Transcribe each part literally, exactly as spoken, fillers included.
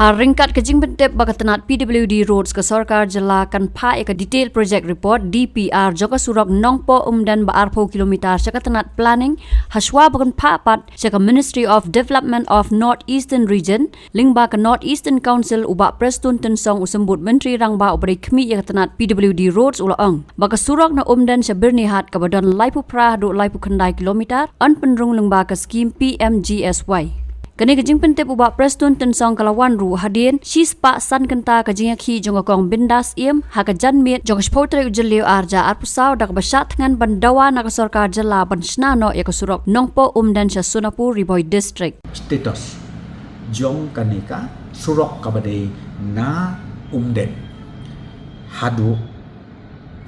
Ryngkat ka jingpyntip ba ka tnat P W D Roads ka sorkar jylla kan phah ïa ka Detail Project Report, D P R, jong ka surok Nongpoh Umden ba arphew kilometer sha ka tnat Planning, hashwa ba kan phah pat sha ka Ministry of Development of North Eastern Region, lyngba ka North Eastern Council, u Bah Prestone Tynsong, u Symbud Myntri Rangbah uba dei khmih ïa ka tnat P W D Roads, u la ong ba ka surok na Umden sha Byrnihat kaba don laiphew phra haduh laiphew khyndai kilometer yn pynrung lyngba ka skhim P M G S Y. Kane ka jingpyntip u Bah Prestone Tynsong ka la wan ruh hadien shispah san kynta ka jingïakhih jong ka Kong Bindas Syiem ha ka janmiet jong ka shiphew tarik u Jylliew arhajar arphew saw da kaba shah thngan ban dawa na ka sorkar jylla ban shna noh ïa ka surok Nongpoh Umden sha Sonapur, Ri Bhoi District. Status jong kane ka surok kaba dei na Umden haduh,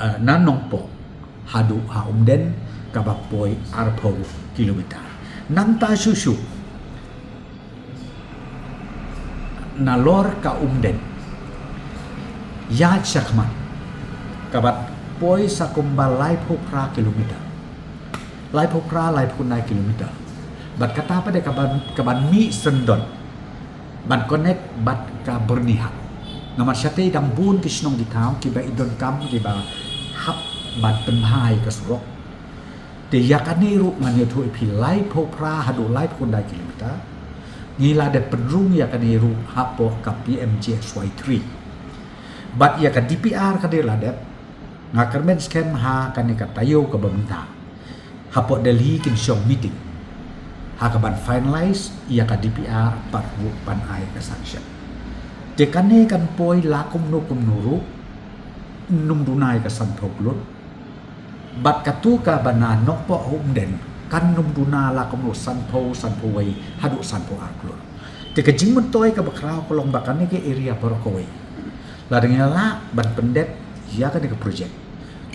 eh, na Nongpoh haduh ha Umden kaba poi arphew kilometer. Nangta shuh shuh nalor ka Umden ïaid shakhmat kaba poi sa kumba laiphew phra kilometer. Laiphew phra, laiphew khyndai kilometer. Bad kata pat dei kaban, kaban mih syndon ban connect bad ka Byrnihat. Namar shatei dang bun ki shnong ki thaw kiba i donkam kiba hap ban pynbha ïa ka surok. Te ïa kane ruh ngan ïathuh ïa phi, laiphew phra haduh laiphew khyndai kilometer ngi la dep pynrung ïa kane ruh hapoh ka P M G S Y three. Bad ïa ka D P R ka dei la dep, nga kyrmen skhem ha kane ka taïew kaba mynta hapoh Delhi kin shong meeting ha kaban finalize ïa ka D P R bad ruh ban ai ka sanction. Te kane kan poi la kumno kumno ruh, ym duna ïa ka sanphew klur. Bad katu kaba na Nongpoh ha Umden kan ym duna la kumno, sanphew, sanphew wei haduh sanphew ar klur. Te ka jingmyntoi kaba khraw ka long ba kane ka area baroh kawei, lada ngi lah ban pyndep ïa kane ka project,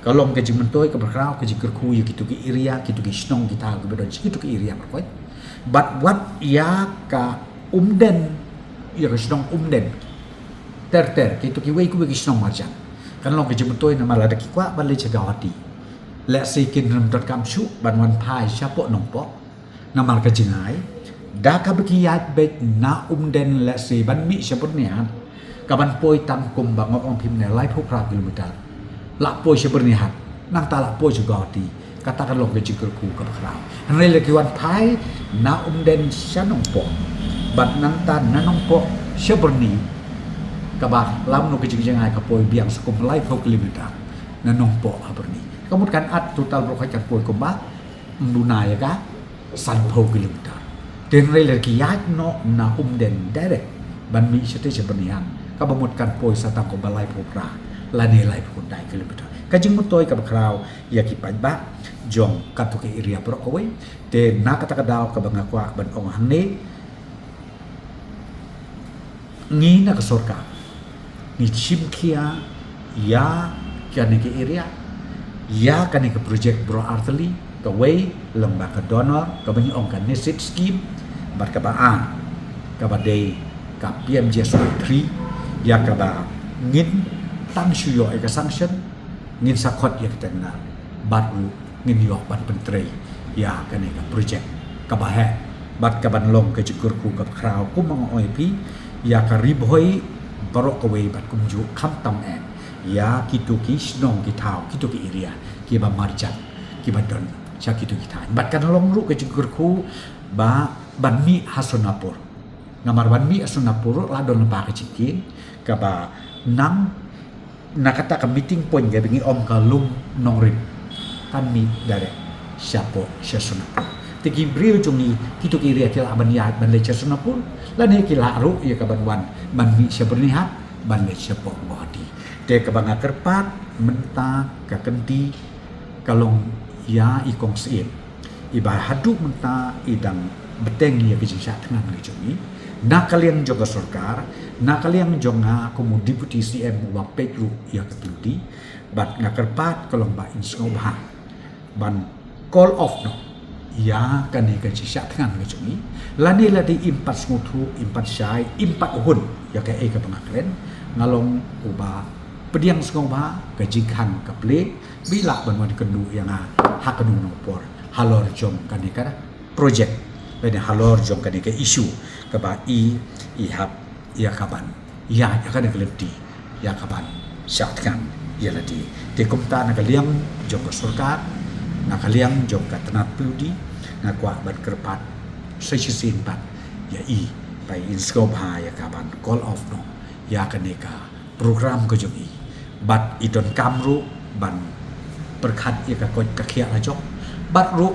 ka long ka jingmyntoi kaba khraw, ka jingkyrkhu ïa kitu ki area, kitu ki shnong ki thaw kiba don sha kitu ki area baroh kawei. Bad wat ïa ka Umden, ïa ka shnong Umden ter ter, kitu kiwei kiwei ki shnong marjan, kan long ka jingmyntoi namar lada ki kwah ban leit sha Guwahati, lehse kin ym donkam shuh ban wan phai shapoh Nongpoh. Namar ka jingai, da kaba ki ïaid beit na Umden, lehse ban mih sha Byrnihat, kaban poi tang kumba nga ong phi mynne, laiphew phra kilometer, lah poi sha Byrnihat, nangta lah poi sha Guwahati. Kata kan long ka jingkyrkhu kaba khraw. Hynrei lada ki wan phai na Umden sha Nongpoh bad nangta na Nongpoh sha Byrni, kaba lam noh ka jingjngai, ka poi biang sa kum laiphew kilometer na Nongpoh ha Byrni. Ka mut kan at total baroh kawei kan poi kumba ym duna ïa ka sanphew kilometer. Te hynrei lada ki ïaid noh na Umden direct ban mih shatei sha Byrnihat, kaba mut kan poi sa tang kumba laiphew phra lane laiphew khyndai kilometer. Ka jingmyntoi kaba khraw ïa ki paidbah jong katu ka area baroh kawei. Te na kata ka daw kaba nga kwah ban ong hangne, ngi na ka sorkar ngi shim khia ïa kane ka area, ïa kane ka project baroh artylli, kawei lyngba ka DoNER, kaba ngi ong ka NESIP scheme, bad kaba ar, kaba dei ka P M G S Y three, ïa kaba ngin tang shu ïoh ïa ka sanction, ngin sa khot ïa ka tender, bad ruh ngin ïoh ban pyntrei ïa kane ka project kaba heh. Bad kaban long ka jingkyrkhu kaba khraw, kumba nga ong ïa phi, ïa ka Ri Bhoi baroh kawei bad kumjuh khamtam eh ïa kitu ki shnong ki thaw, kitu ki area kiba marjan, kiba don sha kitu ki thaiñ. Bad kan long ruh ka jingkyrkhu ba ban mih ha Sonapur. Namar ban mih ha Sonapur ruh la don lypa ka jingkieng kaba nang na kata ka meeting point kaba ngi ong ka Lum Nongrim, kan mih direct shapoh sha Sonapur. Te ki briew jong ngi kitu ki area ki lah ban ïaid ban leit sha Sonapur, lane ki lah ruh ïa kaban wan ban mih sha Byrnihat ban leit shapoh Guwahati. Te kaba nga kyrpad mynta ka kynti ka long ïa i Kong Syiem, iba haduh mynta i dang bteng ïa ka jingshah thngan ka jong i na ka liang jong ka sorkar, na ka liang jong nga kum u Deputy C M uba peit ruh ïa ka PWD. Bad nga kyrpad ka long ba in sngewbha ban call off noh ïa kane ka jingshah thngan ka jong i. Lane lada im pat sngewthuh, im pat shai, im pat hun ïa kaei kaba nga kren, nga long uba pdiang sngewbha, ka jingkhang ka plie, ba i lah ban wan kynduh ïa nga ha kano kano ka por halor jong kane ka project, lane halor jong kane ka issue kaba i, i hap ïa ka ban ïa ïa ka ne ka lynti ïa ka ban shah thngan ïa lade. Te kumta na ka liang jong ka sorkar, na ka liang jong ka tnat P W D, nga kwah ban kyrpad sa shisien pat ïa i, ba in sngewbha ïa ka ban call off noh ïa ka ne ka program ka jong i. Bad i donkam ruh ban pyrkhat ïa ka koit ka khiah la jong. Bad ruh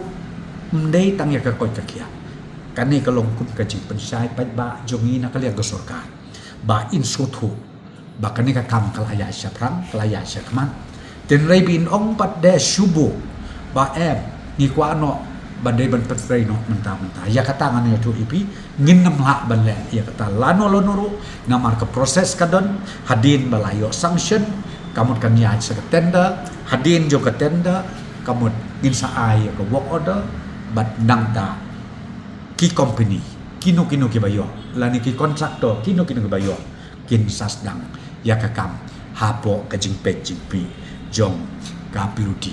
ym dei tang ïa ka koit ka khiah. Kane ka long kum ka jingpynshai paidbah jong i na ka liang ka sorkar. Ba in sngewthuh ba kane ka kam ka la ïaid shaphrang, ka la ïaid shakhmat. Tynrai ba in ong pat de shubu ba em ngi kwah noh ban dei ban pyntrei noh mynta mynta. Ïa kata ngan ïathuh ïa phi, ngin nym lah ban leh ïa kata lano lano ruh, namar ka process ka don, hadien ba la ïoh sanction, ka mut kan ïaid sha ka tender, hadien jong ka tender, ka mut ngin sa ai ïa ka work order, bad nangta ki company, kino kino kiba ïoh, lane ki contractor, kino kino kiba ïoh, kin sa sdang ïa ka kam hapoh ka jingpeit jingpeit jong ka P W D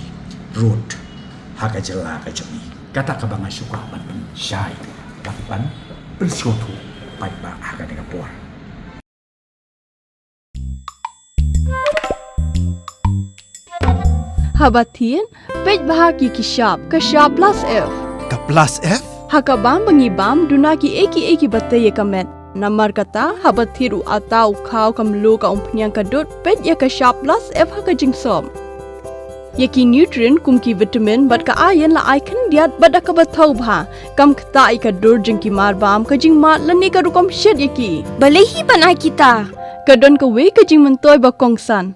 road ha ka jylla ka jong i. Kata kaba nga shu kwah ban pynshai, ban pynsngewthuh paidbah ha kane ka por. Haba thied, peit bha ki ki shap, ka shap plus F. Ka plus F? Ha ka bam ba ngi bam, duna kiei kiei kiba tei ïa ka met. Namar kata, haba thied u atta, u khaw, ka mluh, ka umphniang, ka dud, peit ïa ka shap plus F ha ka jingsop. Ïa ki nutrient kum ki vitamin bad ka iron la ai khyndiat bad da kaba thaw bha. Kam ktah ïa ka dur jong ki mar bam, ka jingmad lane ka rukom shet ïa ki. Balei hi ban ai kita? Ka don kawei ka jingmyntoi ba kongsan.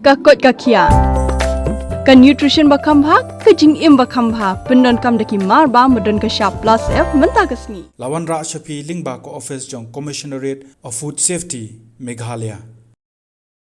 Ka koit ka khiah. Ka nutrition ba kham bha, ka jingim ba kham bha. Pyndonkam da ki mar bam ba don ka shap plus F mynta ka sngi. La wanrah sha phi lyngba ka office jong Commissionerate of Food Safety, Meghalaya.